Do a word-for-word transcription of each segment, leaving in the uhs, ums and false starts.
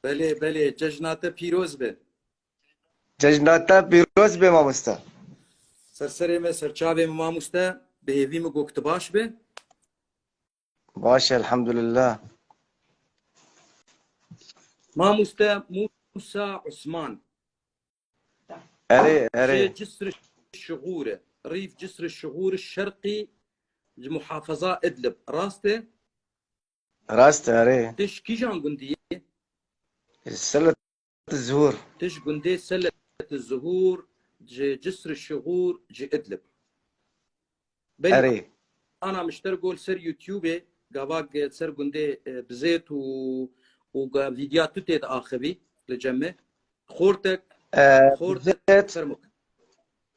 Belê, belê, cejna te pîroz be. Cejna te pîroz be mamoste. Ser serê me, ser çavê me mamoste, bi hêvî min got tu baş be. Baş, elhamdulillah. Mamoste Musa Osman. Erê, erê. Ji Cisr Şixûr e. Rîv Cisr Şixûr Şerqî ji muhafaza Idlib. Rast e? Rast e, erê. Tij kîjan gundî ye? Selet Zuhur. Tij gundê Selet Zuhur ji Cisr Şixûr ji Idlib. Belê. Erê. Ana mişter gol ser YouTubeê, gavak ser gundê e, bizêt û û ga vîdya tu tê diaxivî li cem me. Xortek, E, xortek, bizêt. Fermuk.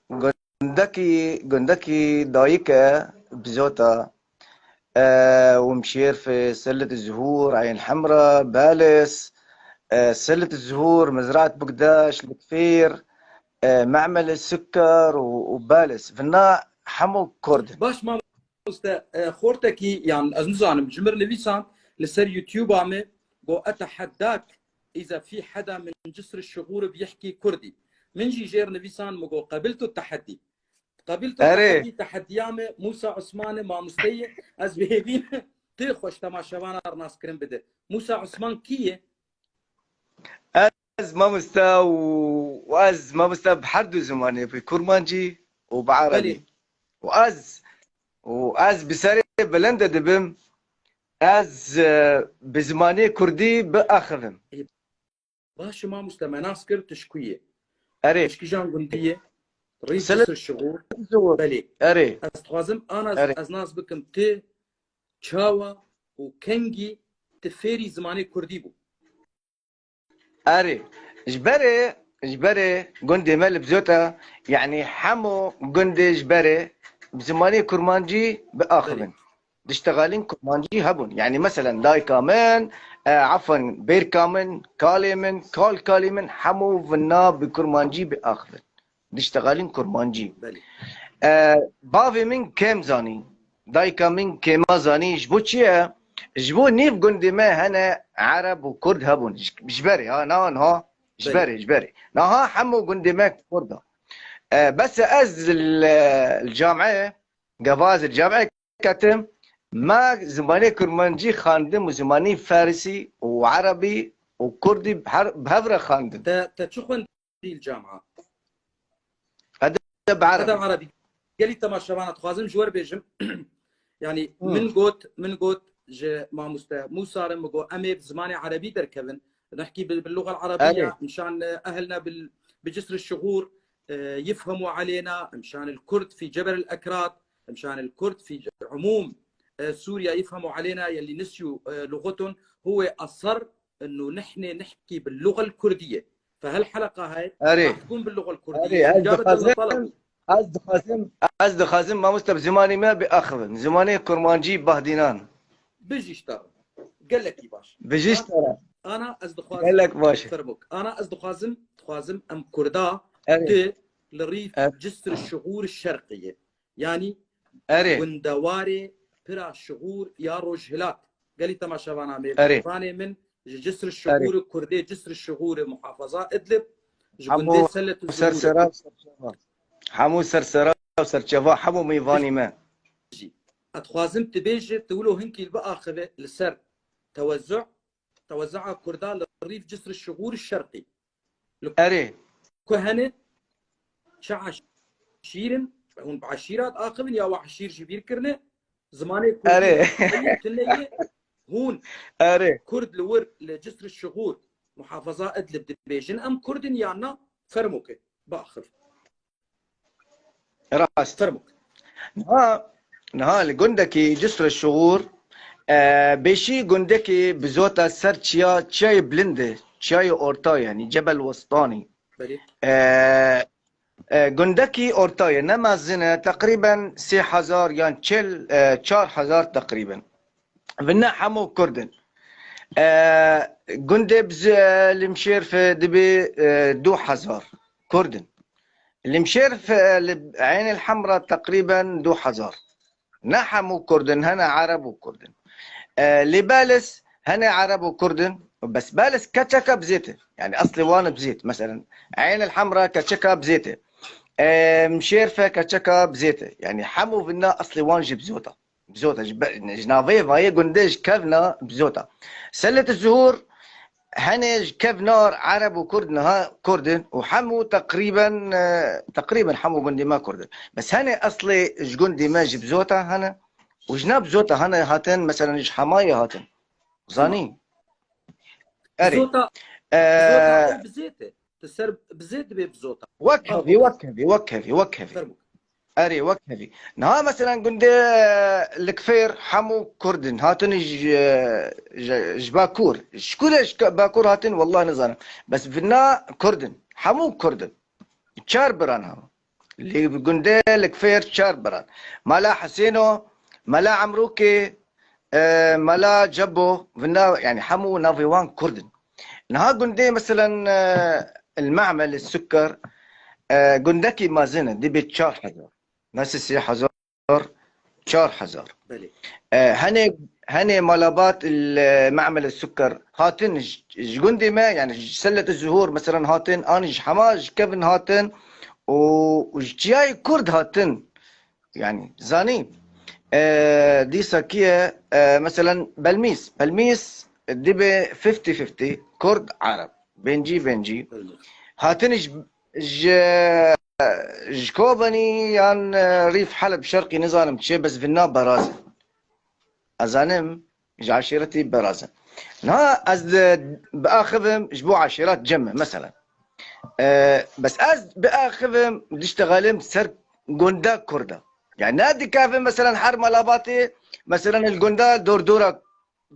Gundekî, gundekî dayik e, bizota. E, û mişêrf, Selet Zuhur, Eyn Hemra, Balis, e, Selet Zuhur, Mezraet Bukdaş, Likfîr, e, Memel Sukkar û, û Balis. Vina hemû Kurd. Baş mamoste, e, xortekî, yan ez nizanim, ji mir nivîsan li ser YouTube'a me got, "Eteheddak iza fî heda min Cisr Şixûr biyehkî Kurdî." Min jî jêr nivîsan, min got, "Qebiltu teheddî." Qebiltu Erê. Teheddî, teheddiya me Musa Osman e, mamoste ye. Ez bi hêvî me tu xwe ji temaşevana rinaskirin bide. Musa Osman kî ye? Ez mamoste û, û ez mamoste bi her du zimanê, bi kurmancî û bi erebî. Belê. Û ez, û ez bi serê bilind de dibim, ez, e, bi zimanê kurdî biaxivim. Baş e mamoste, me nas kir tu ji ku yî? Erê. Tu ji kîjan gundî yî? Rîv Selet Cisr Şixûr. Zuhur. Belê. Erê. Ez dixwazim ana Erê. ez nas bikim tu çawa û kengî tu fêrî zimanê kurdî bû. Erê. Ji berê, ji berê gundê me li Bizota, yanî hemû gundê ji berê bi zimanê kurmancî biaxivin. Diştexalin kurmancî hebûn. Yanî meselen dayika min, e, efwen bêrka min, kalê min, kal kalê min, hemû vina bi kurmancî biaxivin. Diştexalin kurmancî. Belê. E, bavê min kêm zanî. Dayika min kêma zanî. Ji bo çi ye? Ji bo nîv gundê me hene ereb û kurd hebûn. Ji, ji berê ha, na, na. Ji Belê. Berê, ji berê. Naha hemû gundê me kurd e. E, bes ez li, li camê, gava ez li camê ketim, me zimanê kurmancî xandim û zimanê farisî û erebî û kurdî her, bi hev re xandim. Te, te çi xwendî li cama? Edeb erebî. Edeb erebî. Gelî temaşevana dixwazim ji we re bêjim. Yanî Hmm. min got, min got ji mamoste Musa re, min got em ê bi zimanê erebî derkevin. Nehkî bil, bil lugha al-arabiyya, Erê. mşan, e, ehlna bil, bi cisr şuğur, e, yefhemu aleyna, mşan el kurd fi cebel el ekrat, mşan el kurd fi umum, e, Sûriya yefhemu aleyna, yelli nisyu, e, lughatun, huwe asar ennu nihne nehkî bil lugha al-kurdiyye. Fe hel helaqa hay? Erê. Mahkum bil lugha al-kurdiyye. Erê, ez İcabet dixwazim, al-talab. ez dixwazim, ez dixwazim, mamoste bi zimanê me biaxivin. Zimanê kurmancî bahdînan. Bijî ji te re. Gelekî baş. Bijî ji te re. Ana ez dixwazim. Gelek baş. Fermok. Ana ez dixwazim, dixwazim em kurda Erê. tu li rîv Evet. cisr şuğur şerqiyê. Yanî Erê. gundewarê pira şuğur ya rojhilat. Gelî temaşevana me. Erê. Vanê min ji cisr şuğur kurdê cisr şuğur muhafaza Idlib. Ji Hemû gundê Selet ser Zuhur. sera û serçava. Hemû ser sera û serçava, hemû mêvanî me. Jî. Ez dixwazim tu bêjî, tu wilo hinkî li biaxive li ser tewezzu, tewezzu'a kurda li rîv cisr şuğur şerqî. Li Erê. ku hene çi eşîr in, hûn bi eşîra diaxivin ya we eşîr ji bîr kirine, zimanê kurdî Erê. heye, tune ye, hûn Erê. kurd li wir li cisr şuğur muhafaza Idlib dibêjin em kurd in ya na, fermo ke biaxiv. Rast. Fermo ke. Niha, niha li gundekî Cisr Şuğur, e, bêşî gundekî bi zota ser çiya, çiyayê bilind e, çiyayê orta, yanî Cebel Westanî. Belê. E, e, gundekî orta ye, ne mezin e, teqrîben sê hezar yan çil, e, çar hezar teqrîben. Vine hemû kurd in. E, gundê bi zi-, li Mişêrf dibê, e, du hezar kurd in. Li Mişêrf, e, li Eyn el Hemra teqrîben du hezar. Ne hemû kurd in, hene ereb û kurd in. E, li Belis Hene Ereb û Kurd in, bes Belis keçeka Bizêt e. Yani eslê wan Bizêt. Mesela Eyn el Hemra keçeka Bizêt e. E, Mişêrfe keçeka Bizêt e. Yani hemû vina eslê wan ji Bizota. Bizota, ji be-, ji navê vayê gundê ji kevna Bizota. Sellet Zuhur hene ji kevnar Ereb û Kurd niha Kurd in û hemû teqrîben, e, teqrîben hemû gundê me Kurd in. Bes hene eslê ji gundê me ji Bizota hene û ji nav Bizota hene hatin, mesela ji Hemayê hatin. Zanî? Erê. Bizota, Ee, Bizota ew Bizêt e. Tu ser Bizêt dibê Bizota. Wek hevî, wek hevî, wek hevî, wek hevî. Fermo. Erê, wek hevî. Niha mesela gundê, e, Likfêr hemû Kurd in. Hatin ji, ji, ji Bakur. Ji ku de ji Bakur hatin, wallah nizanim. Bes vina Kurd in. Hemû Kurd in. Çar biran hema. Li gundê Likfêr çar biran. Mala Hesêno, Mala Emrûkê, e, Mala Cebo, vina, yani hemû navê wan Kurd in. Niha gundê, meselen, e, El Me'mel, El Suker, e, gundekî mezin e, dibê çar hezar. Nasıl sê hezar, çar hezar. Belê. E, hene, hene Malabat, El Me'mel, El Suker hatin ji, ji gundê me, yani ji Sellet Zuhur, meselen, hatin, an ji hema ji kevin hatin û, û ji çiyayê Kurd hatin. Yani, zanî, e, dîsa kiye, e, meselen, Belmîs. Belmîs dibe fifty fifty, Kurd, Arab. Bencî, bencî. Belê. Hatin ji, ji, ji Kobanî yan, e, Rîf Heleb Şerqî nizanim çi, bes vina Beraz e. Ez zanim, ji aşîretî Beraz e. Niha ez di, biaxivim ji bo aşîret cem me, mesela. E, bes ez biaxivim, diştexelim ser gunda Kurda. Yani ne dikevim, mesela, her Malabatê, mesela, li gunda Dordora,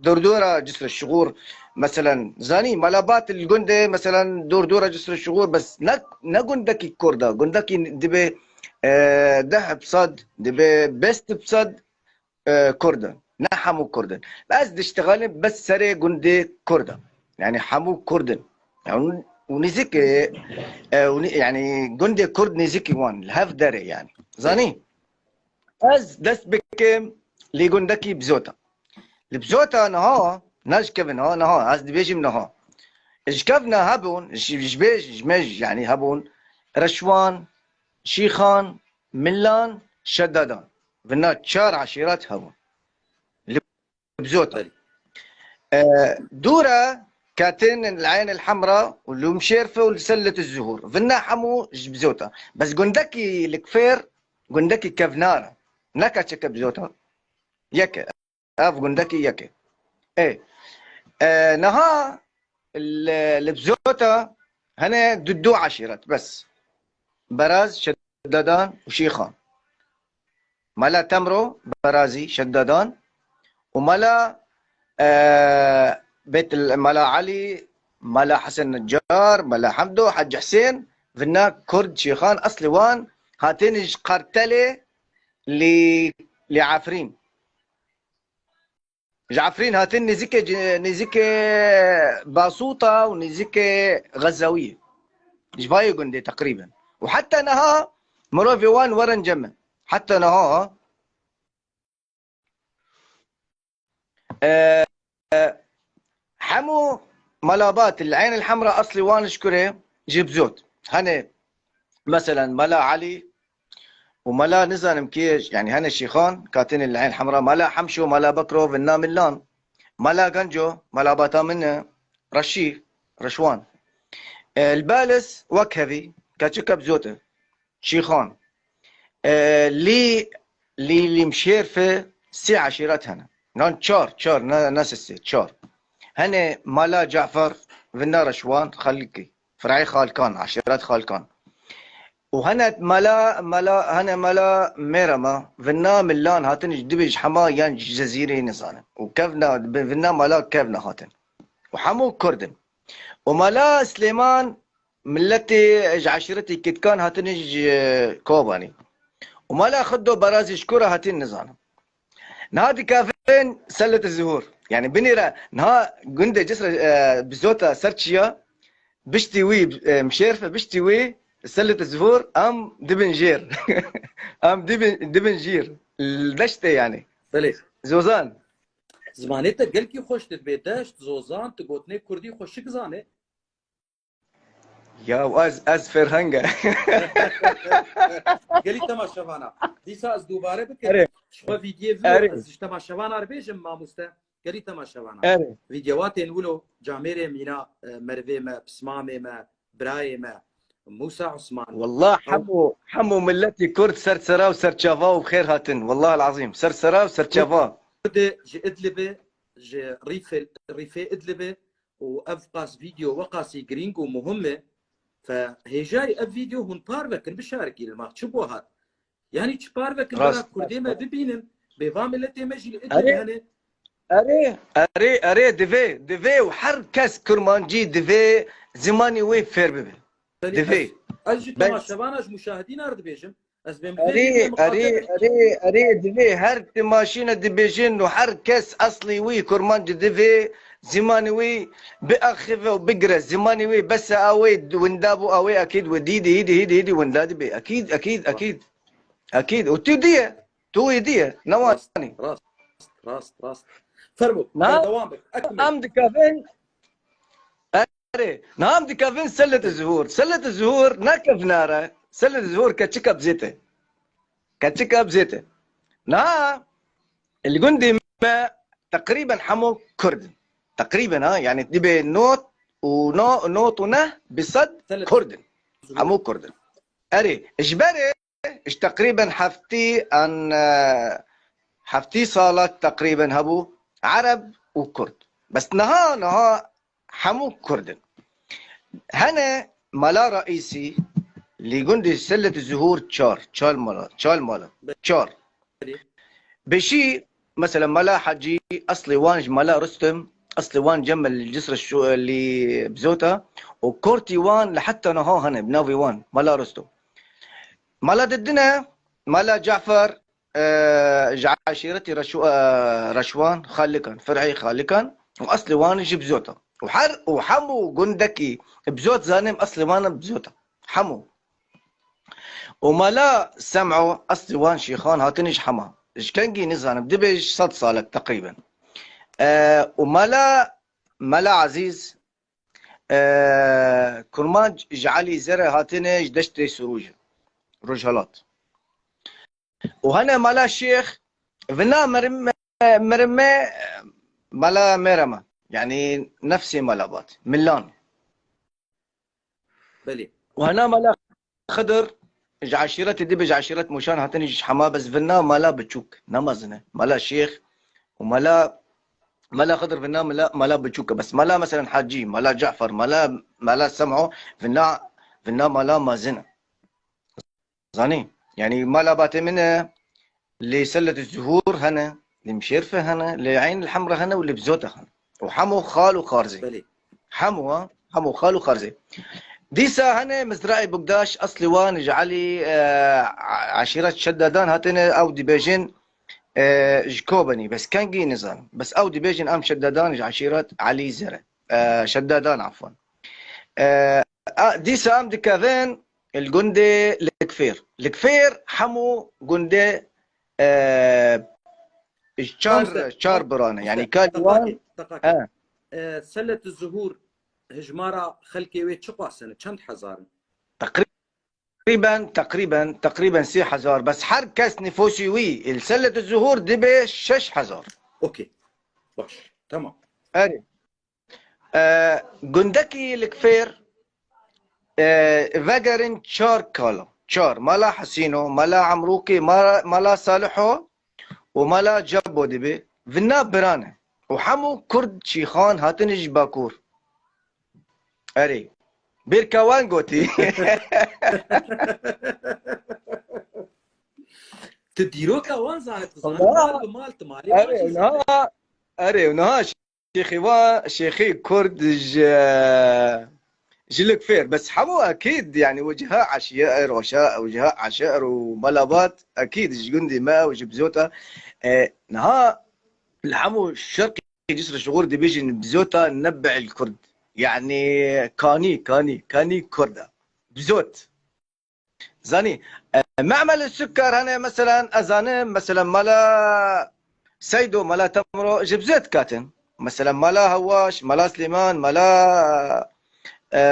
Dordora Cisr Şuxur, mesela, zanî, Malabat li gundê, mesela, Dordora Cisr Şuxur, bes ne, ne gundekî Kurda, gundekî dibe, e, deh bi sed, dibe bîst bi sed, e, Kurd in. Ne hemû Kurd in. Ez diştixalim bes serê gundê Kurd in. Yani hemû Kurd in. Yani, û nêzîkî, e, û nê-, yani gundê Kurd nêzîkî wan. Li hev derê yani. Zanî? Ez dest bikim li gundekî Bizota. Li Bizota niha, ne ji kevin ha, niha, ez dibêjim niha. Ji kevna hebûn, ji, ji bêj, ji me, yani hebûn, Reşwan, Şîxan, Milan, Şeddadan. Vina çar aşîret hebûn. Li Bizota. Belê. E, dû re ketin li Eyn el Hemra û li Mişêrfe û li Sellet Zuhur. Vina hemû ji Bizota. Bes gundekî Likfêr, gundekî kevnar e. Ne keçeke Bizota. Yek e. Ev gundekî yek e. Ê. E, niha li, li Bizota hene du, du aşîret bes. Beraz, Şeddadan û Şîxan. Mala Temro, Berazî, Şeddadan û Mala, e, Bêt el-, Mala Elî, Mala Hesen Necar, Mala Hemdo, Hacî Husên, vina Kurd, Şîxan, eslê wan hatin ji Qertelê li, li Efrîn. Ji Efrîn hatin nêzîkê, nêzîkê Basûta û nêzîkê Xezewiyê. Ji vayê gundê teqrîben. Û heta niha mirovê wan werin cem min. Heta niha, e, e, hemû Malabat, li Eyn el Hemra eslê wan ji kurê, ji Bizot. Hene, meselen, Mala Elî û Mala nizanim kê, yani hene Şîxan, katinê li Eyn Hemra, Mala Hemşo, Mala Bekro, vina Milan, Mala Genco, Malabata min e, Reşî, Reşwan. E, li Belis, wek hevî, keçika Bizot e. Şîxan. E, lî, lî, lî Mişêrfe sê eşîret hene. Nan çar, çar, ne, ne sê, çar. Hene Mala Cafer, vina Reşwan, Xelkî. Firayê Xalkan, eşîret Xalkan. Û hene Mala, Mala, hene Mala Mêrema, vina Milan hatin ji dibê ji hema yan ji Cezîrê nizanin. Û kevna, bi vina Mala kevna hatin. Û hemû Kurd in. Û Mala Silêman, miletê ji eşîretê Kitkan hatine ji Kobanî. Û Mala Xiddo Berazî ji kura hatin nizanim. Niha dikevin Sellet Zuhur. Yani binêre niha gundê Cisr, e, Bizota ser çiya, biştî wî, e, Mişêrfe, biştî wî Sellet Zuhur, em dibin jêr. Em dibin, dibin jêr. Li deştê yani. Belê. Zozan. Zimanê te gelkî xweş dibê, deşt, zozan, tu gotinê kurdî xweşik zanê. Ya ez, ez ferheng e. Gelî temaşevana. Dîsa ez dubare bikim. Erê. Ji xwe vîdyê vîyo Erê. Ez ji temaşevana re bêjim mamoste. Gelî temaşevana. Erê. Vîdyewatên wilo camêrê mîna, e, merivê me, pismamê me, birayê me, Musa Osman. Wallah hemû, hemû milletî Kurd ser sera û ser çava û xêr hatin. Wallah el-azîm. Ser sera û ser çava. Kurd ji Idlibê, ji rîfê, rîfê Idlibê û ev qas vîdeo weqasî girîng û muhim e. Fe hêjayî ev vîdeo hûn parve kin, bişarikî li ma çi bo hat. Yanî çi parve kin bira Kurdê me bibînin. Bêva miletê me jî li Idlibê hene. Erê, erê, erê, divê, divê û her kes kurmancî divê zimanî wê fêr bibe. Divê. Ez, ez ji temaşevana, ji muşahidîna re dibêjim. Ez bêm Erê, erê, erê, erê, divê her timaşîne dibêjin û her kes eslî wî kurmanc divê zimanî wî biaxive û bigire. Zimanî wî bes e, awê winda bû, awê ekîd wî dî, dî, dî, dî, dî winda dibe. Ekîd, ekîd, ekîd. Ekîd. Û tu diye. Tu wî diye. Ne wanî. Rast, rast, rast. Fermo. Na, berdewam bik. Ekmel. Em dikevin. Erê, niha em dikevin Sellet Zuhur. Sellet Zuhur nakevnare. Sellet Zuhur keçika bizête. Keçika bizête. Niha li gundê me teqrîben hemû Kurd in. Teqrîben ha, yani dibe not û no, not û neh bi sed Kurd in. Hemû Kurd in. Erê, ji berê ji teqrîben heftî an, e, heftî sala teqrîben hebû Ereb û Kurd. Bes niha, niha hemû Kurd in. Hene mala reîsî li gundê Sellet Zuhur çar, çar mala, çar mala, çar. Beşî, mesela mala Hecî, eslê wan ji mala Rustem, eslê wan Cemil li Cisr şu, li Bizota û kortî wan li heta niha hene, bi navê wan, mala Rustem. Mala didine, mala Cafer, e, ji eşîretî Reşw-, e, Reşwan, Xalikan, fer'ê Xalikan û eslê wan ji Bizota. Û her, û hemû gundekî Bizot zanim eslê wan Bizota. Hemû. Û mala Sem'o eslê wan Şêxan hatine ji Hema. Ji kengî nizanim, dibe ji sed salek teqrîben. E, û mala, mala Ezîz, e, kurmanc ji Elî Zere hatine ji deştê Sirûj, Rojhelat. Û hene mala Şêx, vina mirime, mirime mala Mêrema. Yani nefsê mala Bat. Milan. Belê. Û hena mala Xidir, ji eşîretê dibe, ji eşîret Mûşan hatine ji Hema, bes vina mala biçûk, ne mezin e. Mala Şêx û mala, mala Xidir vina mala, mala biçûk e. Bes mala meselen Hecî, mala Cafer, mala, mala Sem'o vina, vina mala mezin e. Zanî? Yani mala Batê min e, li Sellet Zuhur hene, li Mişêrfe hene, li Eyn el Hemra hene û li Bizota hene. Û hemû xal û xarzê. Belê. Hemû, ha? Hemû xal û xarzê. Dîsa hene Mizraê Bugdaş, eslê wan ji Elî, e, eşîret Şeddadan hatine, ew dibêjin, e, ji Kobenî. Bes kengî nizanim. Bes ew dibêjin em Şeddadan ji eşîret Elî Zere. E, Şeddadan, afwan. E, a, dîsa em dikevin li gundê Likfêr. Likfêr hemû gundê, e, çar, çar birane. Yani kalî wan. Deqakê, deqakê. He. E, Sellet Zuhur hijmara xelkê wê çiqas in? Çend hezar in? Teqrîben, teqrîben, teqrîben sê hezar. Bes her kes nifosî wî, il Sellet Zuhur dibe şeş hezar. Okey. Baş. Tamam. Erê. E, gundekî Likfêr, e, vegerin çar kala. Çar. Mala Hesîno, Mala Emrûkê, Mala, Mala Saliho û Mala Cebo dibe. Vina birane. Û hemû Kurd Çîxan hatine ji Bakur. Erê. Bêrka wan gotî. Tu dîroka wan zanî, tu zanî mal bi mal, tu malê wan jî zanî. Erê, niha Şêxê wa, şêxê Kurd ji, ji Likfêr. Bes hemû ekîd, yani, weciha eşîr, roşa, weciha eşîr û mala Bat, ekîd ji gundê me û ji Bizota. E, niha li hemû şerqê Cisr Şuxur dibêjin Bizota neb'il Kurd. Yani, kanî, kanî, kanî Kurd e. Bizot. Zanî, e, Me'mel Sukkar hene, meselen, ez zanim, meselen, mala, Seydo, mala Temro ji bi zêd katin. Mesela mala Hewaş, mala Slêman, mala, e,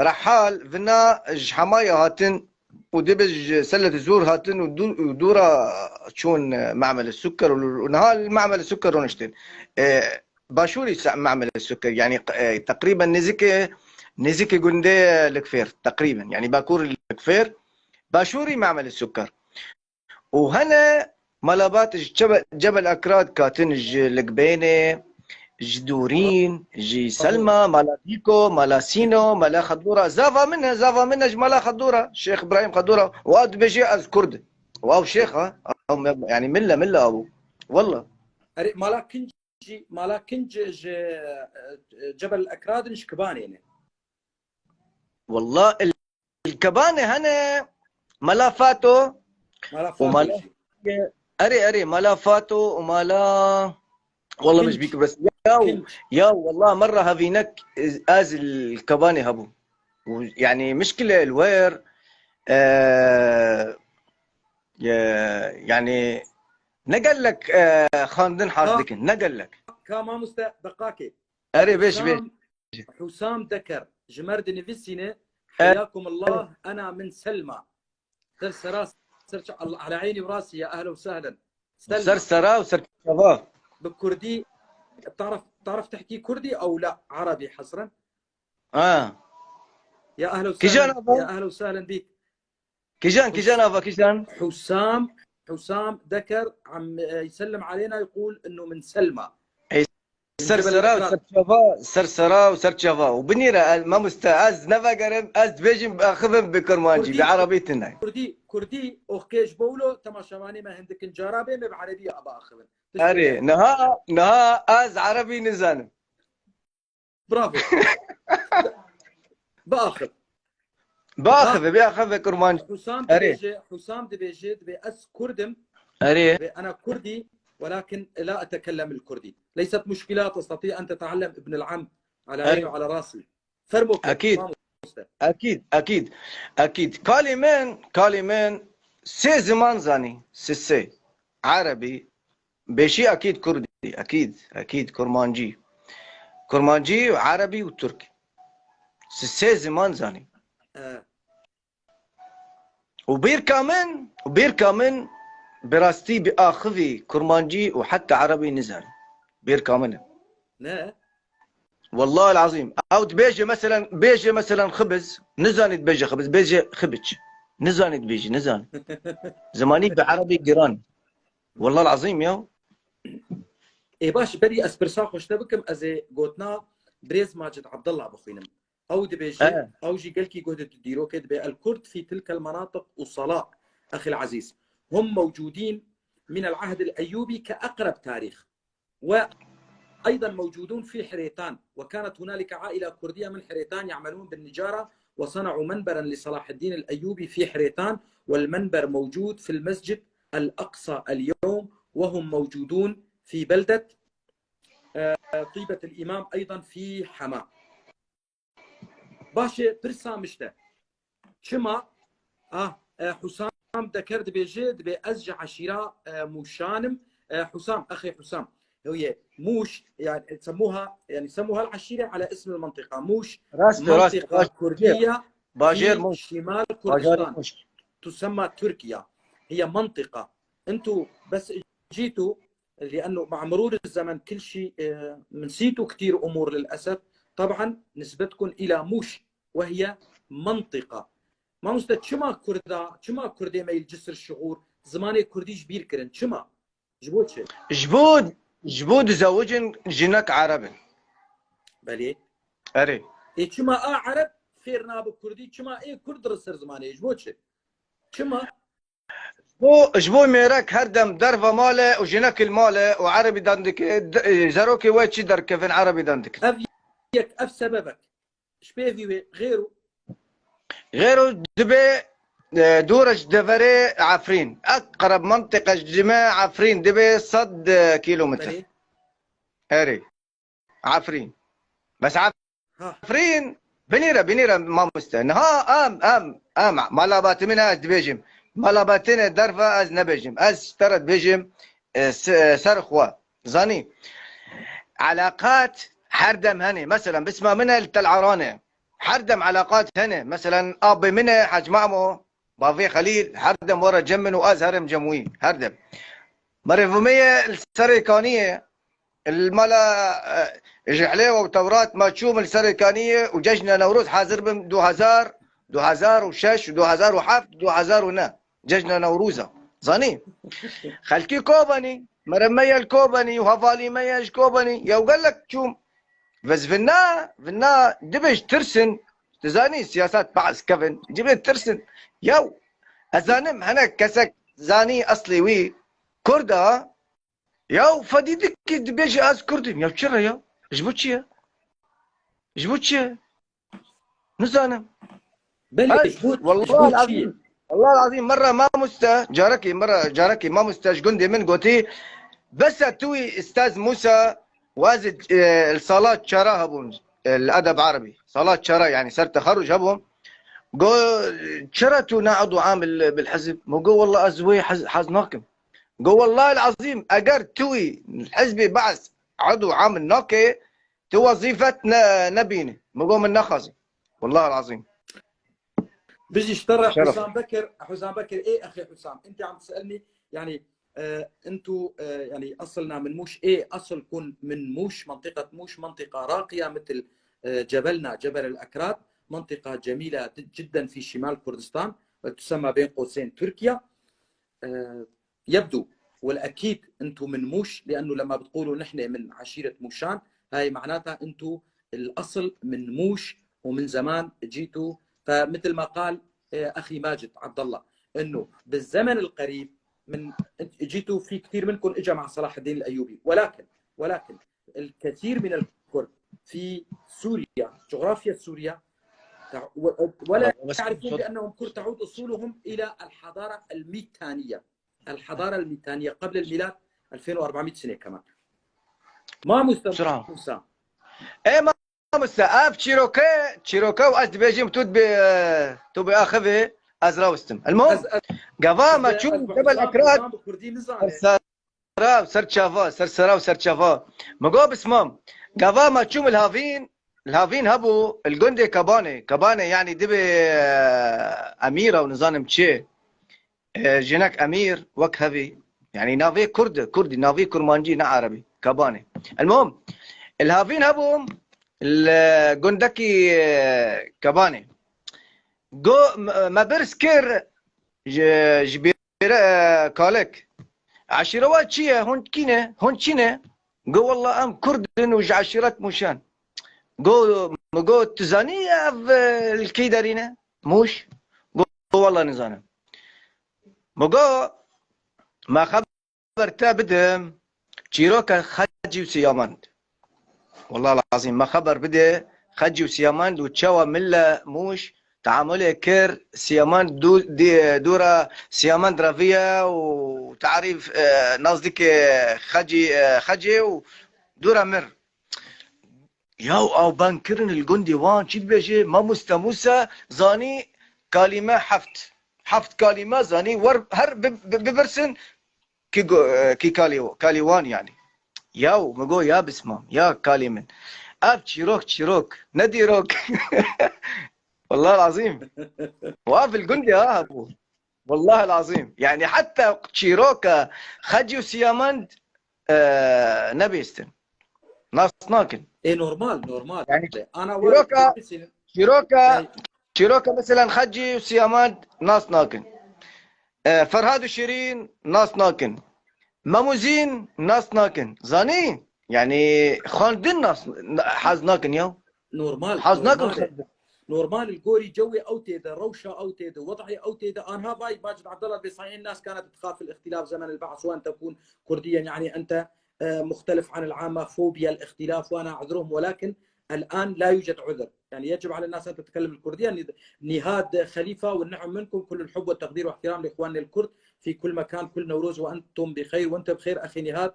Rehal, vina ji hemaya hatin û dibe ji Selet Zûr hatin û dû-, û dûra çûn, e, Memel Suker û, û niha li Memel Suker rûniştin. E, başûrî se-, Memel Suker, yani, e, teqrîben nêzîkê, nêzîkê gundê Likfêr, teqrîben. Yani, bakur Likfêr, başûrî Memel Suker. û hene malabat ji Cebe-, Cebel Akrad katin ji Likbênê, ji Dûrîn, ji Selma, mala Dîko, mala Sîno, mala Xedûra. Zava min e, zava min e ji mala Xedûra, Şêx Îbrahîm Xedûra. Û ew dibêje ez Kurd. Û ew şêx e, ew me-, yani mille, mille ew. Walla. Erê, mala Kinc jî, mala Kinc ji, e, Cebel Akrad in, ji Kibanê ne. Walla, Li Kebanê hene mala Fato Mala û Fato mala jî. Erê, erê, mala Fato û mala, wallah min ji bîr kir bes. Ya, Kinc. Ya, wallah, merra hevînek ez li Kebanê hebû. Û, yani, mişkile li wer, e, e, yani, ne gelek, e, xandin has dikin, ne gelek. Ka mamoste, deqakê. Erê, bêj, bêj. Husam, Husam Deker, ji mer dinivîsîne, Erê. Heyakumullah, ena min Selma. Ser sera, ser ça-, Allah, ala eyni ve rasi, ya ehlen ve sehlen. Selma. Ser sera û ser çava. Bi Kurdî, tarif, tarif tehkî Kurdî ew la Erebî hesren? Ha. Ya ehlen ve sehlen, ya ehlen ve sehlen bîk. Kijan, kijan ava, kijan? Husam, Husam Deker, am, e, يسلم علينا، يقول إنه من سلمى. Ey, ser sera û ser çava, ser sera û ser çava. Û binîre, el, mamoste, ez nevegerim, ez dibêjim, axivim bi kurmancî, bi erebî tune. Kurdî, Kurdî, oxkê ji bo wilo, temaşevanê me hindikin cara bê, me bi erebî ya biaxivin. Erê, niha, niha ez erebî nizanim. Bravo. Biaxiv. Biaxive, biaxive kurmancî. Husam dibêje, Husam dibêje, dibê ez Kurd im. Erê. Dibê ena Kurdî, welakin la etekellem el Kurdî. Leysat muşkila, testati'a en teta'ellem ibn el am. Ala eyni ve ala rasi. Fermo ke, mamoste. Ekîd, ekîd, ekîd. Kalê min, kalê min sê ziman zanî, sê, sê. Erebî, Beşî ekîd Kurdî, ekîd, ekîd Kurmancî. Kurmancî û Erebî û Tirk. Sê, sê ziman zanî. E. Û bêrka min, û bêrka min bi rastî, bi axivî Kurmancî û heta Erebî nizanî. Bêrka min e. Ne? Wallahil azîm. Ew dibêje, meselen, bêje, meselen, xibiz. Nizanî dibêje xibiz, bêje xibiç. Nizanî dibêje, nizanî. Zimanî bi Erebî giran. Wallahil azîm ya. Ê baş, berî ez pirsa xwe ji te bikim, ez ê gotina birêz Macid Abdullah bixwînim. Ew dibêje, ew jî gelkî guh dide dîrokê, dibê: الكرد في تلك المناطق أصلاء، أخي العزيز. هم موجودين من العهد الأيوبي كأقرب تاريخ. وأيضا موجودون في حريتان، وكانت هنالك عائلة كردية من حريتان يعملون بالنجارة، وصنعوا منبرا لصلاح الدين الأيوبي في حريتان، والمنبر موجود في المسجد الأقصى اليوم، وهم موجودون في بلدة، آه، طيبة الإمام أيضا في حما. Baş e, pirsa min ji te. Çima? Ah, e, Husam Deker dibêje, dibê ez ji eşîra, e, Mûşan im. E, Husam, exê Husam. Heye, Mûş, yani, semuha, yani, semuha el-eşîre ala ism el-mentiqa. Mûş, rast e, rast e, mentiqa kurdiya fi şimal Kurdistan. Tusemma Türkiye. Hiye mentiqa. Entu bes citu لأنه مع مرور الزمن كل شيء، آه، منسيتوا كتير أمور للأسف. طبعا نسبتكم إلى موش وهي منطقة. Mamoste, çima Kurda, çima Kurdê me li Cisr Şixûr zimanê Kurdî ji bîr kirin? Çima? Ji bo çi? Ji bo, ji bo dizewicin jinek Ereb in. Belê. Erê. Ê çima a Ereb fêr nabe Kurdî, çima ê Kurd dirise zimanê? Ji bo çi? Çima? Bo, ji bo mêrek her dem derva male û jinek li male û erebî dan dike, d-, e, zarokê we çi derkevin erebî dan dikin. Ev yek, ev sebebek. Ji pê vî wê, xêro. Xêro dibe, e, dûr ji deverê Efrîn. Eqreb mentiqe ji me Efrîn dibe sed, e, kîlometre. Belê. Erê. Efrîn. Bes Ef-, Ha. Efrîn, binîre, binîre mamoste. Niha em, em, em, mala Batimî ne ez dibêjim. Mala Batinê derve ez nebêjim. Ez ji te re dibêjim, e, se-, ser xwe. Zanî, eleqat her dem hene. Mesela, bisma min e li Tel Aran e. Her dem eleqat hene. Mesela, abê min e, Hec Mamo, bavê Xelîl, her dem were cem min û ez herim cem wî. Her dem. Merivumê ye li Serê Kaniyê, li mala, e, Jihlê û Tewrat ma çûm li Serê Kaniyê û cejna Newroz hazir bim du hezar, du hezar û şeş, du hezar û heft, du hezar û neh. Cejna Newroza. Zanî? Xelkî Kobanî, mere me ye li Kobanî û hevalî me ye ji Kobanî. Yew gelek çûm. Vez vinna, vinna dibe ji tirsin. Tu zanî siyaset behs kevin. Dibe tirsin. Yew, ez zanim, hene kesek zanî eslê wî Kurd a. Yew fedî dikî dibêje ez Kurd im. Yew çi re ya? Ji bo çi ye? Ji bo çi ye? Nizanim. Belê, Ez, ji bo, ji wallahil bo çi ye? Azîm, wallahil azîm, min re mamoste, carekî, min re, carekî mamoste ji gundê min gotî, bes e tu wî Ustaz Musa, û ez, e, li sala çara hebûm, e, li edeb erebî. Sala çara, yanî ser texerruc hebûm. Go, çira tu ne edu am bil, bil hizb? Min go, wallah ez wê hez, hez nakim. Go, wallahil azîm, eger tu wî hizbê Be'es edu am nake, tu wezîfet ne, nebînî. Min go, min nexwazî. Wallahil azîm. بيجي اشترى شرف. حسام بكر، حسام بكر، ايه اخي حسام، انت عم تسالني يعني، آه، انتو، آه، يعني اصلنا من موش؟ ايه، اصلكم من موش، منطقة موش منطقة راقية مثل، آه، جبلنا جبل الاكراد، منطقة جميلة جدا في شمال كردستان، تسمى بين قوسين تركيا. آه، يبدو، والأكيد أنتو من موش، لأنه لما بتقولوا نحن من عشيرة موشان، هاي معناتها أنتو الأصل من موش ومن زمان جيتوا. فمثل ما قال، آه، أخي ماجد عبد الله، إنه بالزمن القريب من، جيتوا، في كثير منكم إجا مع صلاح الدين الأيوبي، ولكن، ولكن الكثير من الكرد في سوريا، جغرافيا سوريا، تع-، و-، ولا يعرفون بأنهم كرد، تعود أصولهم إلى الحضارة الميتانية. الحضارة الميتانية قبل الميلاد ألفين وأربعمية سنة كمان. ما مستوى بسرعة. موسى. ايه ما مستوى اف تشيروكي، تشيروكي واز دبيجيم توت ب-، تو باخذ ازرا وستم. المهم، أز-، أز-، قضاء ما أز-، تشوف أز-، جبل حسام، اكراد. حسام بكردي نزانة. سرسرا وسرتشافا، سرسرا وسرتشافا. مقو بسمام. قضاء ما تشوف الهافين، الهافين هبو الجندي كباني، كباني يعني دبي، آه، أميرة ونظام تشي. E, jinek Emîr wek hevî. Yanî navê Kurd e, Kurdî, navê Kurmancî ne Erebî. Kebanê. Elmuhim, li havîn hebûm, li gundekî, e, Kebanê. Go, me, me birz kir ji, ji bêre, e, Kalik. Eşîra we çi ye? Hûn kî ne? Hûn çi ne? Go, wella em Kurd in û ji eşîret Mûşan. Go, mi got, tu zanî ev, e, li kî derî ne? Mûş? Go, wella nizanim. Mi go, me xeber te bidim, çîroka Xecî û Siyamend. Wellahî lazîm, me xeber bide, Xecî û Siyamend û çawa mille Mûş teamulê kir, Siyamend dû-, dî-, dûra Siyamend reviye û tarîf, e, nazdîkê Xecî, e, Xecê û dûra mir. Yaw, ew bang kirin li gundê wan, çi dibêje? Mamoste Mûsa zanî kalîme heft. Heft kalîme zanî, wer her bi-, bi-, bibirsin ki go-, ki kalî, kalî wan yanî. Yaw, mi go, ya bismam, ya kalî min. Ev çîrok, çîrok, ne dîrok. Wallahî lazîm. Wa fil gundê ha hebû. Wallahî lazîm. Yanî heta çîroka Xecî û Siyamend, e, nebêstin. Nas nakin. E, normal, normal. Yanî ana çîroka, çîroka, çîroka meselen Xecî û Siyamend nas nakin. E, Ferhad û Şirîn nas nakin. Mem û Zîn nas nakin. Zanî? Yanî xwendin nas, hez nakin ya. Normal, hez nakin normal. Xwendin. Normal, li gorî cewê ew tê de, rewşa ew tê de, wed'ê ew tê de. Anha vay Macid Abdallah Bêsayên nas kanat tixaf الاختلاف زمن البعث وأن تكون كرديا، يعني أنت، آه، مختلف عن العامة، فوبيا الاختلاف، وأنا أعذرهم، ولكن الآن لا يوجد عذر. يعني يجب على الناس أن تتكلم الكردية. نهاد خليفة، والنعم منكم، كل الحب والتقدير واحترام لإخواننا الكرد في كل مكان، كل نوروز وأنتم بخير، وأنت بخير أخي نهاد،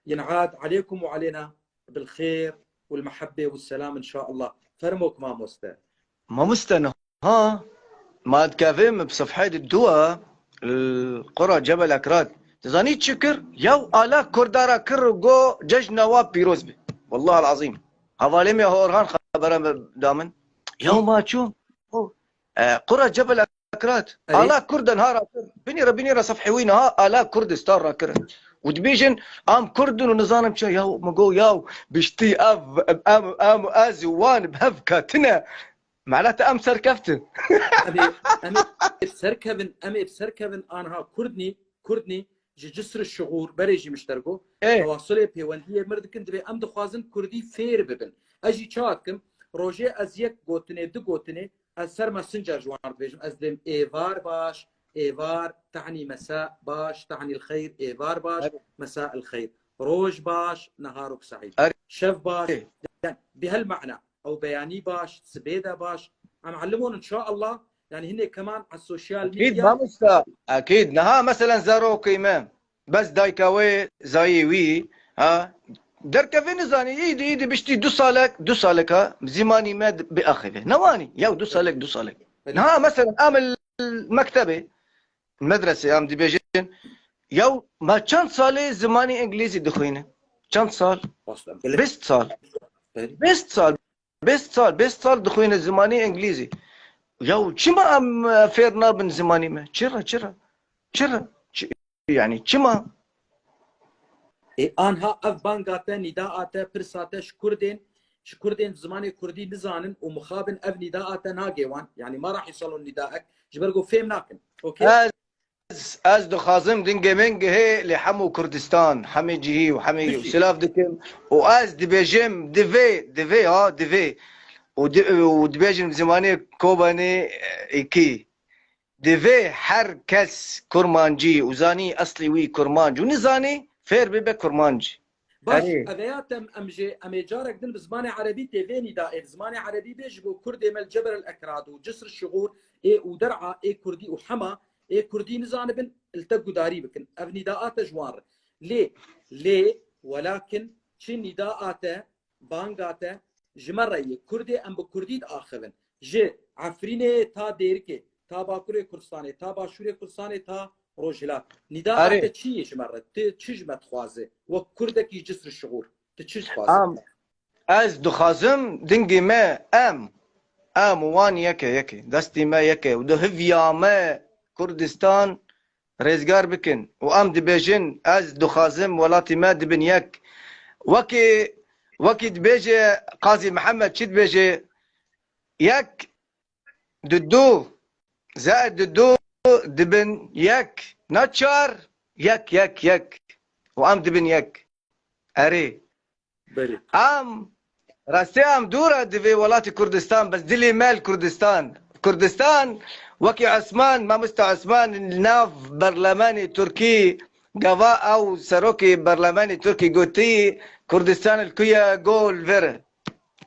ينعاد عليكم وعلينا بالخير والمحبة والسلام إن شاء الله. فرموك ماموستا. Mamoste niha ma dikevê min bi sefheyê di dua li qura Cebel Ekrat. Zanî çi kir? Yaw ala Kurda ra kir û go cejna wa pîroz be. Wallah el-azîm. Hevalê me Orhan xebera me da min. Yaw ma çû? E, qura Cebel Ekrat. Ala Kurdan ha ra kir. Binî re, binî re sefhê wî niha ala Kurdistan ra kir. Û dibêjin, am Kurd in û nizanim çi. Yaw, min go, yaw, biştî ev, em, em, ez û wan bi hev ketine. Mala te em serkeftin. Em ê, em ê bi serkevin, em ê bi serkevin anha Kurdnî, Kurdnî ji cisr şixûr berê jî miştergo. Ê. Tewasulê pêwendiyê mir dikin, divê em dixwazin Kurdî fêr bibin. Ez jî çawa dikim? Rojê ez yek gotinê, du gotinê, ez ser Messenger ji wan dibêjim. Ez dibêm êvar baş, êvar, tehnî mesa baş, tehnî l-xeyr, êvar baş, Erê. Mesa l-xeyr. Roj baş, neharok seîd. Erê. Şev baş, Erê. Yani, bi hel mana. Ew beyanî baş, sibê de baş. Em elimon inşaallah, yani hinek keman a sosyal Akîd medya. Mamosta, akîd. Niha meselen zarokê me, bes dayka wê, zayê wî, ha, derkeve nizanî, îdî, îdî biştî du salek, du salek ha, zimanî me biaxive. Newanî, yaw du salek, du salek. Belê. Niha meselen em li mektebê, medresê em dibêjin, yaw me çend salê zimanî îngilîzî dixwîne? Çend sal? Aslan, belê. Bîst sal. Belê. Bîst sal. Bîst sal, bîst sal dixwîne zimanî îngilîzî. Yaw çima em, e, fêr nabin zimanî me? Çira, çira? Çira? Çi, yani çima? Ê, anha ev banga te, nîdaa te, pirsa te ji Kurdên, ji Kurdên zimanê Kurdî nizanin û mixabin ev nîdaa te nagê wan. Yani ma rah yusalun nîdaek, ji ber ku fêm nakin. Okey? Ez, ez dixwazim dingê min gihê li hemû Kurdistan, hemê cihî û hemê Bijî. Silav dikim û ez dibêjim divê, divê ha, divê û di-, û dibêjim zimanê Kobanê, e, îkî. Divê her kes kurmancî û zanî eslî wî kurmanc û nizanî fêr bibe kurmanc. Baş, Erê. Eveya te em, em jê, em ê carek din bi zimanê erebî tê vê nîda ê, bi zimanê erebî bê ji bo Kurdê me li Cebel el Ekrad û Cisr Şixûr ê û Der'a ê Kurdî û Hema ê Kurdî nizanibin, li te gudarî bikin. Ev nîdaa te ji wan re. Lê, lê, welakin çi nîdaa te, banga te ji me re yê. Kurdê em bi Kurdî diaxivin. Ji Efrînê ta Dêrikê, ta Bakurê Kurdistanê, ta Başûrê Kurdistanê, ta Rojhilat. Nîda Erê. Te çi yê ji me re? Tu çi ji me dixwaze? Wek Kurdekî cisr şixûr. Tu çi dixwaze? Em, ez dixwazim dingê me em, em û wan yeke yeke. Destê me yeke. Û di hiviya me Kurdistan rêzgar bikin. Û em dibêjin, ez dixwazim welatî me dibin yek. Wekî, wekî dibêje Qazî Mihemed çi dibêje? Yek, didu, zehd didu dibin yek. Na çar, yek, yek, yek. Û em dibin yek. Erê. Belê. Em, rastî em dûr e di vê welatî Kurdistan, bes dilê me li Kurdistan. Kurdistan, wekî Osman, mamosta Osman, li nav berlemanê Tirkî, gava ew serokê berlemanê Tirkî gotî, Kurdistan li ku ye, go li vir e.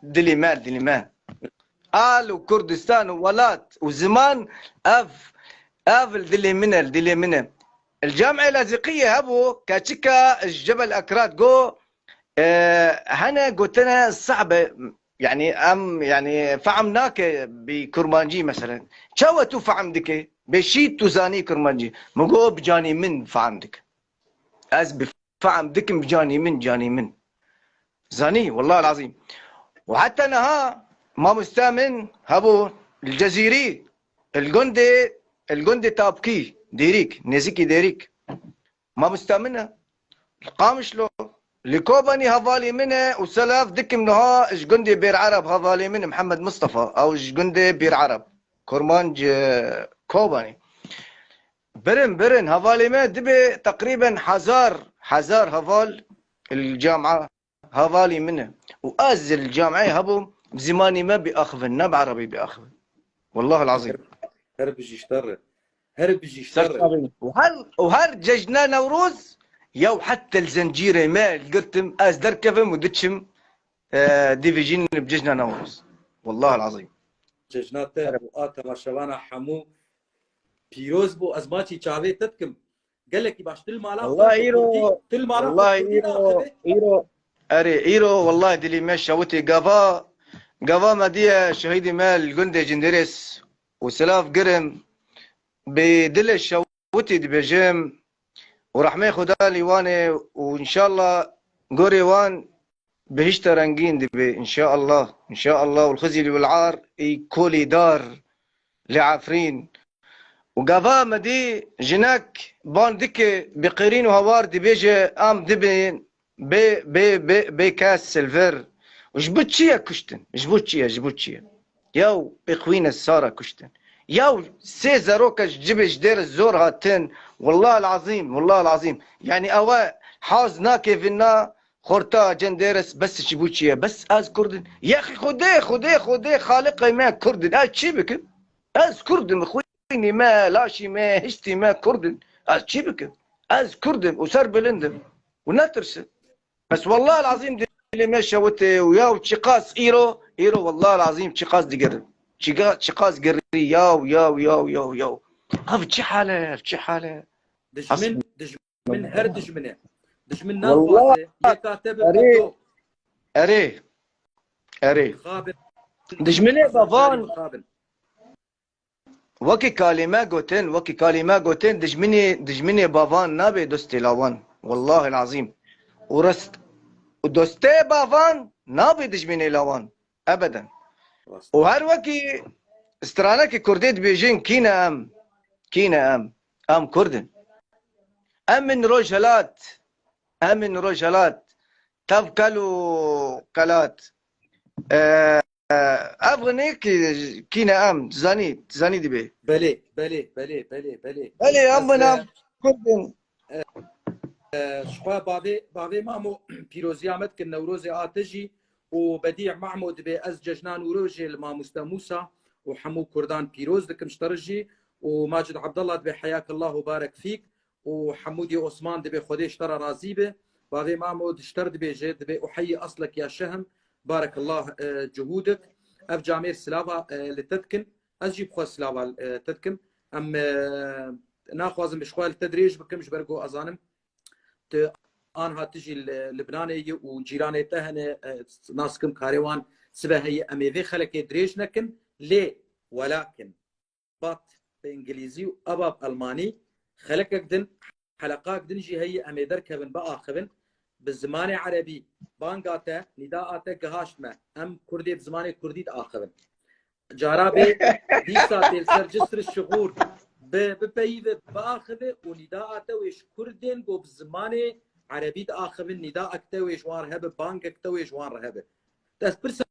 Dilê me, dilê me. Al û Kurdistan û welat û ziman, ev, ev li dilê min e, li dilê min e. Li Camê Laziqiyê hebû, keçika ji Cebel Ekrat go, e, hene gotine sehbe, yani em, yani fehm nake bi kurmancî meselen. Çawa tu fehm dike? Beşî tu zanî kurmancî. Min go bi canî min fehm dike. Ez bi fehm dikim bi canî min, canî min. Zanî, wellahî lazîm. Û heta niha mamoste min hebû li Cezîrî, li gundê, li gundê Tapkî, Dêrîk, nêzîkî Dêrîk. Mamoste min e. Li Qamişlo, li Kobanî hevalê min e û selav dikim niha ji gundê Bêr Ereb hevalê min e, Mihemed Mistefa, ew ji gundê Bêr Ereb. Kurmanc, e, Kobanî. Birin, birin, hevalê me dibe teqrîben hezar, hezar heval li cama hevalî min e. Û ez li camê hebûm, bi zimanî me biaxivin, ne bi erebî biaxivin. Wallahî lazîm. Her bijî ji te re. Her bijî ji te re. Ser çavê min. Û her, û her cejna Newroz, yew heta li zincîrê me girtim, ez derkevim û diçim, e, dîvijîn bi cejna Newroz. Wallahî lazîm. Cejna te û a temaşevana hemû pîroz bû, ez maçî çavê te dikim. Gelekî baş, tu li mala xwe Wallahî bi îro, Kurdî, tu li mala xwe wallahî Kurdî îro, diaxive. Îro, erê, îro, wallahî dilê me şewitê gava, gava me diye şehîdê me li gundê Cindirês û silav girim. Bi dilê şewitê dibêjim, û rehmê Xuda li wan e û înşallah gorê wan bihişte rengîn dibe, înşallah, înşallah, û xizî li wil'ar ê kolî dar li Efrîn. Û gava me dî jinek ban dike bi qirîn û hawar dibêje, em dibin bê, bê, bê, bê kes silver. Û ji bo çi ye kuştin? Ji bo çi ye? Ji bo çi ye? Yaw, ixwîne sara kuştin. Yaw, sê zeroke ji cibê ji dêre zor hatin. Wallahil azîm, wallahil azîm. Yani ew e haz nake vîna xorta cendêres bes ji bo çi ye? Bes ez Kurd in. Yexî Xwedê, Xwedê, Xwedê Xaliqê me Kurd in. Ez çi bikim? Ez Kurd im, xwînî me, laşî me, hiştî me Kurd in. Ez çi bikim? Ez Kurd im û serbilind im. Û netirsim. Bes wallahil azîm dilê me şewitê û yaw çiqas îro, îro wallahil azîm çiqas digirim. Çiqa-, çiqas girî yaw, yaw, yaw, yaw, yaw. Ev çi hal e, ev çi hal e? Dijmin, dijmin her dijmin e. Dijmin Wallah, naxwaze yeka te bi erê, bedo. Erê. Erê. Xabin. Dijminê bavan. Xabin. Wekî kalî me gotin, wekî kalî me gotin, dijminê, dijminê bavan nabe dostê lawan. Wallahil azîm. Û rast, û dostê bavan nabe dijminê lawan. Ebeden. Rast. Û her wekî stranekî Kurdê dibêjin, kî ne em? Kî ne em? Em Kurd in. Em in Rojhelat. Em in Rojhelat. Tev kel û kelat. Ee, Ev ne ki, kî ne em, zanî, zanî dibe. Belê, belê, belê, belê, belê. Belê, em Ez, bin em e, Kurd in. e, e, ji xwe bavê, bavê Mamo pîroziya me dikin Newrozê a te jî û Bedî Mahmûd dibê ez cejna Newrozê li mamoste Mûsa û hemû Kurdan pîroz dikim ji te re jî û Macid Abdallah dibê heyakallah û barek fîk. û Hemûdî Osman dibê Xwedê ji te re razî be. Bavê Mamo ji te re dibêje, dibê uheyi aslek ya şehm, barekallah, e, cuhûdik. Ev camêr silava, e, li te dikin. Ez jî bi xwe silava, e, te dikim. Em, e, naxwazim bi ji xwe li te dirêj bikim, ji ber ku ez zanim tu anha tu jî li Libnanê yî û cîranê te hene, e, nas kim karê wan sibe heye. Em ê vê xelekê dirêj nekin, lê welakin bat bi îngilîzî û eba bi elmanî, xelekek din, heleqak din jî heye em ê derkevin biaxivin. Bi zimanê erebî banga te, nîdaa te gihaşt me. Em kurdê bi zimanê kurdî diaxivin. Cara bê dîsa tê li ser cisr şixûr bi, bipeyîve, biaxive û nîdaa te wê ji kurdên ku bi zimanê erebî diaxivin, nîdaek te wê ji wan re hebe, bangek te wê ji wan re hebe. Te ez pirsa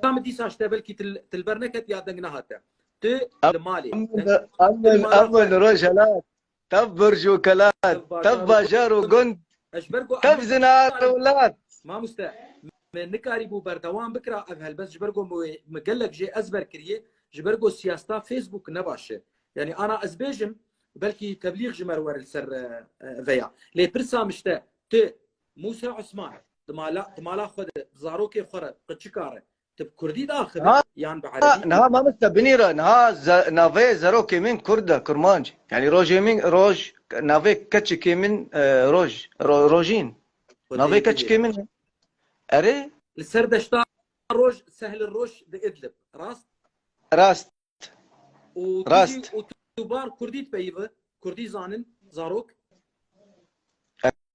Min dîsa ji te belkî til, til ber neket ya deng nehate. Tu Em, li malê. em, Deng, em, tu li mala em, xwe. Rojhelat. Tev birj û kelat. Tev bajar û gund. Tev bajar û gund. Ez ji ber ku Tev em zinar û welat. Mamoste, me nikarîbû berdewam bikira ev helbest ji ber ku me, me gelek jê ezber kiriye, ji ber ku siyaseta Facebook ne baş e. Yani ana ez bêjim, belkî teblîx ji me re were li ser, e, e, veya. Lê pirsa min ji te, tu, Mûsa Osman, di mala, di mala xwe de, zarokê xwe re, qiçika re, tu bi kurdî diaxivî Ha, yan bi ha, erebî? Niha mamoste binîre, niha ze-, navê zarokê min kurd e, kurmanc. Yani rojê min, roj, navê keçikê min, e, roj, ro-, rojîn. Xwedê Navê dibê. Keçikê min e. Erê? Li ser deşta roj, Sehl Roj di Idlib. Rast? Rast. Û tu Rast. jî û tu bar kurdî dipeyive, kurdî zanin, zarok.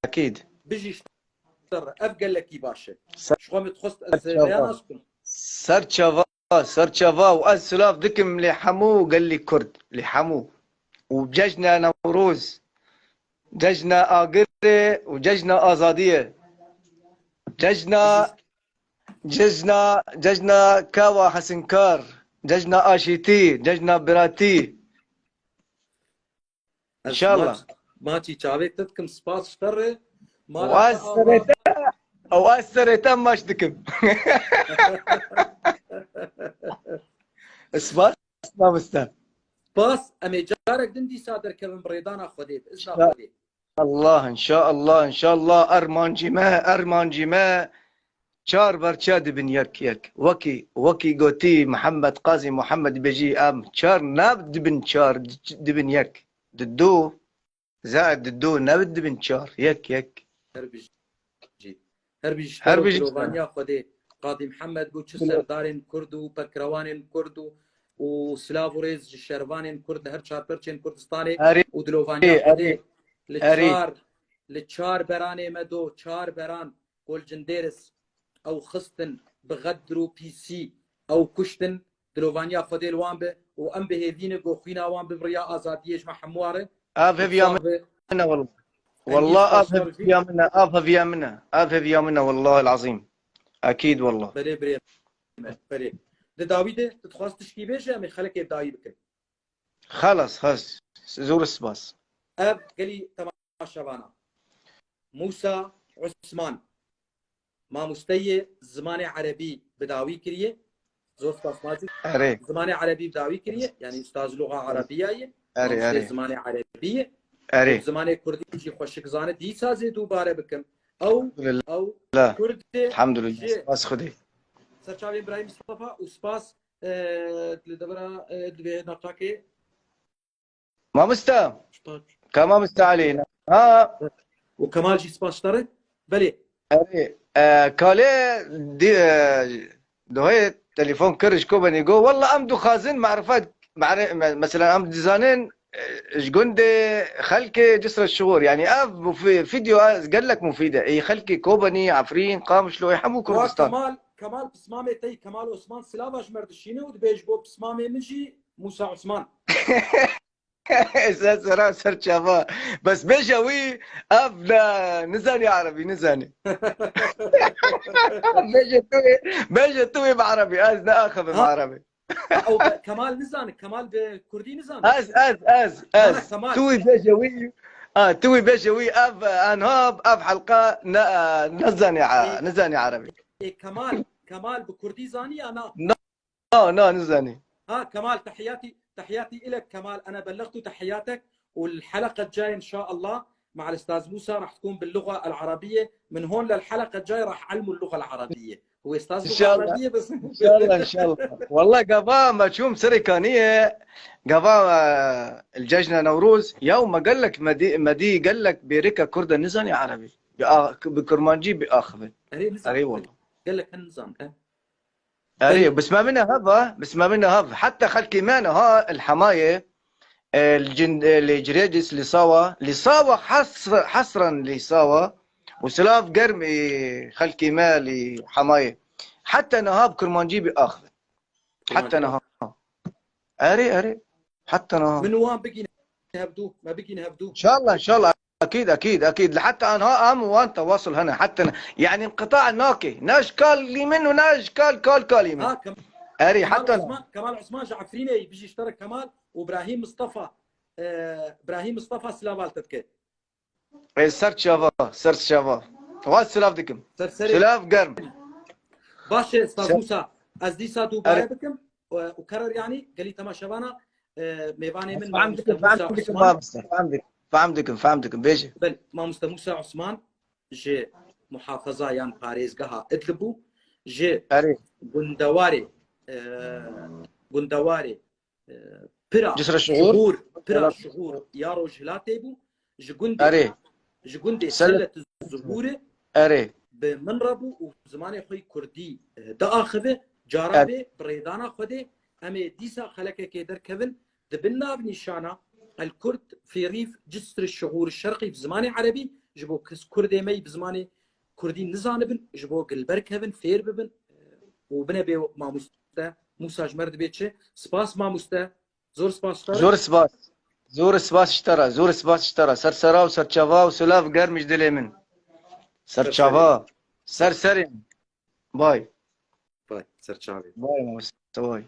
Ekîd. Bijî ji te re. Ev gelekî baş e. Ser Ji xwe min dixwest ez çava. Vêya nas bikim. Ser çava, ser çava û ez silav dikim lê hemû gelî kurd, lê hemû. Û cejna Newroz, cejna Agirê û cejna Azadiyê. Cejna Bijî Cejna, cejna Kawa Hesinkar, cejna Aşîtî, cejna Biratî. Ez İnşallah. maç-, maçî çavê te dikim, spas ji te re. Mala Û ez te serê ava. te, û ez serê te maç dikim. Spas, mamoste. Spas, em ê carek din dîsa derkevin bi rêdana Xwedê, bi izna Şa- Xwedê. Allah, inşallah, inşallah, ermancî me, ermancî me çar berçe dibin yek yek. Wekî, wekî gotî Mihemed Qazî Mihemed bêjî, em çar nab dibin çar, dibin yek. Didu, zehd didu, nab dibin çar, yek yek. Her bijî. Her bijî ji te Her re û bijî ji te re. dilovaniya Xwedê. Qadî Mihemed bû çi Bilo- serdarên Kurd û pekrewanên Kurd û, û silav û rêz ji şervanên Kurd li her çar perçên Kurdistanê Erê, û dilovaniya erê, Xwedê li erê. çar li çar beranê me do, çar beran Golcindêris ew xistin bi xedr û pîsî ew kuştin, dilovaniya Xwedê li wan be û em bi hêvî ne ku xwîna wan bibiriya azadiyê ji me hemû re. Ev hêviya min e wela. Wela ev hêviya min e, ev hêviya min e, ev hêviya min e wela el-azîm. Ekîd wela. Belê birê me, belê. Di dawî de tu dixwaz tişkî bêje, em ê xelekê bi dawî bikin. Xelas, xelas. Zor spas. Ev gelî temaşevana. Musa Usman. Mamosteyê zimanê erebî bi dawî kiriye. Zor spas Mazî. Erê. Zimanê erebî bi dawî kiriye. Yani ustaz luga erebîya ye. Erê, Mamosteyê erê. Zimanê erebî ye. Erê. Û zimanê kurdî jî xweşik zane. Dîsa zê dubare bikim. Ew, Elhamdülillah. Ew kurd e. Elhamdülillah. Ji spas Xwedê. Serçavê Îbrahîm Mustafa û spas, e, li devera, e, divê natakê. Mamoste. Spas. Ka mamoste Elî. Ha. Û Kemal jî spas ji te re. Belê. Erê, e, kalê di, e, dohê telefon kir ji Kobanî got, "Walla em dixwazin marifet, mare-, me-, mesela em dizanin, e, ji gundê xelkê Cisr Şixûr. Yani ev bu fi-, fîdyo ez gelek mufîd e. Ê xelkê Kobanî, Efrîn, Qamişlo, ê hemû Wa Kurdistan." Kemal, Kemal pismamê tey, Kemal Osman silava ji me re dişîne û dibê ji bo pismamê min jî Musa Osman. Ser sera ser çava. Bes bêje wî ev ne, nizanî erebî, nizanî. Bêje tu wê, bêje tu wê bi erebî. Ez ne axivim erebî. Ew be-, Kemal nizanî, Kemal bi kurdî nizanî. Ez, ez, ez, ez. Kemal. Tu wî bêje wî, a, tu wî bêje wî ev, enha, ev helqa ne, nizanî, e, nizanî erebî. Ê, Kemal, Kemal bi kurdî zanî ya na? Na, na, nizanî. Ha, Kemal, تحياتي، تحياتي إلك كمال، أنا بلغت تحياتك، والحلقة الجاية إن شاء الله مع الأستاذ موسى راح تكون باللغة العربية، من هون للحلقة الجاية راح أعلمه اللغة العربية، هو أستاذ لغة عربية بس. إن شاء الله، إن شاء الله. والله gava me çûm serê kaniyê, gava, e, el-Cejne Newroz, ya me gelek me dî, me dî gelek bêrika Kurda nizanî erebî. Bi a-, bi kurmancî bi axivin. Erê, nizan. Erê, wallah. Gelek hin nizan, e. Erê, بس ما منها هذا، بس ما منها هذا. حتى خلكي ما نها الحماية، الجن-، الجريجس لصاوة، لصاوة حصر-، حصرا لصاوة، وسلاف قرمي خلكي ما لحماية. حتى نها بكرمانجي بآخذ. حتى نها. Erê, erê. Heta niha. Min wan bigîne hevdû. Me bigîne hevdû. İnşallah, inşallah. Akîd, akîd, akîd. Li heta niha em û wan tewasul hene. Heta ni-, yani inqita nake. Ne ji kalî min û ne ji kal, kal, kalî min. Ha, Kem-, Erê, Kemal heta niha. Osman, Kemal Osman ji Efrînê, bijî ji te re Kemal û Brahîm Mistefa. E, Brahîm Mistefa silav li te dike. Ê, ser çava, ser çava. Wa silav dikim. Ser serê. Silav germ. Baş e, Staz Ser- Musa. Ez dîsa dubare Erê. bikim, e, û kerer yani gelî temaşevana, e, mêvanê min Fam Mamoste dikim, Musa fam dikim, Osman. Mamoste, fam dikim, fam dikim, fam dikim, bêje. Bel, Mamoste Musa Osman ji muhafaza yan parêzgeha Idlib bû, ji Erê. gundewarê, e, gundewarê e, pira Cisra Şuğur. Şuğur, pira Pira Şuğur ya Rojhilatê bû. Ji gundê, Erê. ji gundê Selet Selet Zuhurê Erê. bi min re bû û zimanê xwe yî kurdî, e, diaxive. Cara Erê. bê bi rêdana Xwedê em ê dîsa xelekekê derkevin. Di bin nav nîşana El Kurd fî rîf Cisr Şuğur Şerqî bi zimanê erebî, ji bo kes kurdê me yî bi zimanê kurdî nizanibin, ji bo gilber kevin, fêr bibin, e, û bine bê mamoste. Musa ji me re dibê çi? Spas mamoste. Zor spas ji te re. Zor spas. Zor spas ji te re. Zor spas ji te re. Ser sera û ser çava û silav germ ji dilê min. Ser Ser çava. serê. Ser serê. Bay. Bay. Ser çavê. Bay mamoste, bay.